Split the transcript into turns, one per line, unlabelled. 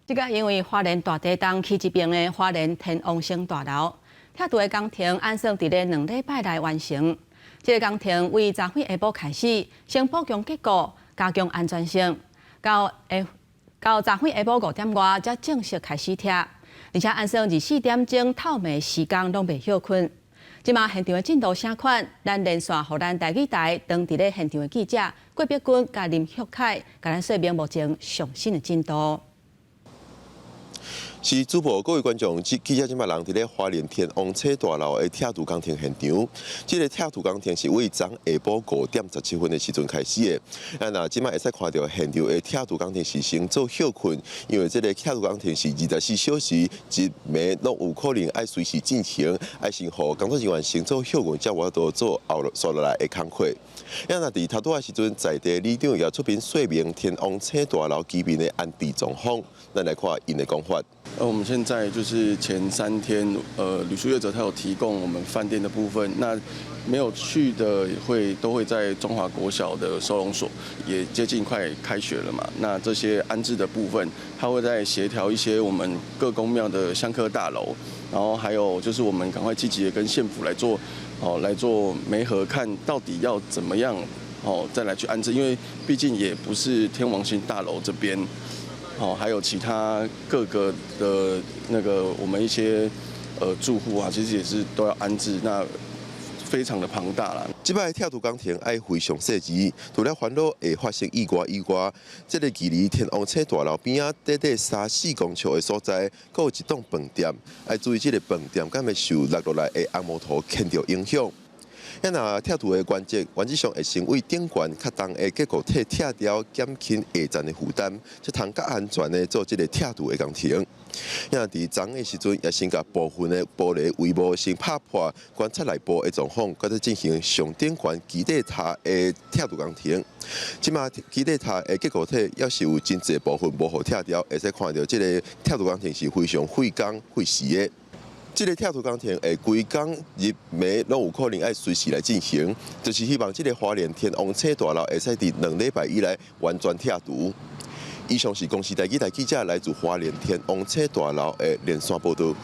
這個因為花蓮大地東起這爿的花蓮天王星大樓，拆除的工程按算佇咧2禮拜內完成。這個工程為昨昏下晡開始，先補強結構，加強安全性，到下到昨昏下晡5點外才正式開始拆，而且按算24點鐘透明時間攏袂歇睏。這馬現場的進度啥款？咱連線予咱台語台當佇咧現場的記者郭碧君佮林旭凱，共咱說明目前上新的進度。
是主播，各位觀眾，記者這擺人佇咧花蓮天王星大樓的拆除工程現場。這個拆除工程是為昨下晡5點17分的時陣開始的。啊，若這擺會使看著現場的拆除工程是先做歇睏，因為這個拆除工程是24小時日暝攏有可能愛隨時進行，愛先予工作人員先做歇睏，才有法度做後紲落來的工課。啊，若佇頭拄仔時陣，在地里長也出面說明天王星大樓居民的安置狀況，咱來看𪜶的講法。
那我們現在就是前3天，旅宿業者他有提供我們飯店的部分，那沒有去的會都會在中華國小的收容所，也接近快開學了嘛，那這些安置的部分，他會再協調一些我們各宮廟的香客大樓，然後還有就是我們趕快積極的跟縣府來做，哦，來做媒合，看到底要怎麼樣，哦，再來去安置，因為畢竟也不是天王星大樓這邊。哦，還有其他各個的那個我們一些住戶啊，其實也是都要安置，那非常的龐大啦。
這擺拆除工程愛非常細緻，除了煩惱會發生意外以外，這個距離天王星大樓邊仔短短三四公尺的所在，閣有一棟飯店，愛注意這個飯店敢會受落落來的紅毛土牽著影響。若拆除的原則，原則上會先為頂懸較重的結構體拆掉，減輕下層的負擔，才通較安全的做這個拆除的工程。若佇昨的時陣，也先共部分的玻璃帷幕先拍破，觀察內部的狀況，閣再進行上頂懸基底塔的拆除工程。這馬基底塔的結構體猶是有真濟部分無予拆掉，會使看著這個拆除工程是非常費工費時的。這個拆除工程會規工日暝攏有可能愛隨時來進行，就是希望這個花蓮天王星大樓會使佇2禮拜以內完全拆除。以上是公視台語台記者來自花蓮天王星大樓的連線報導。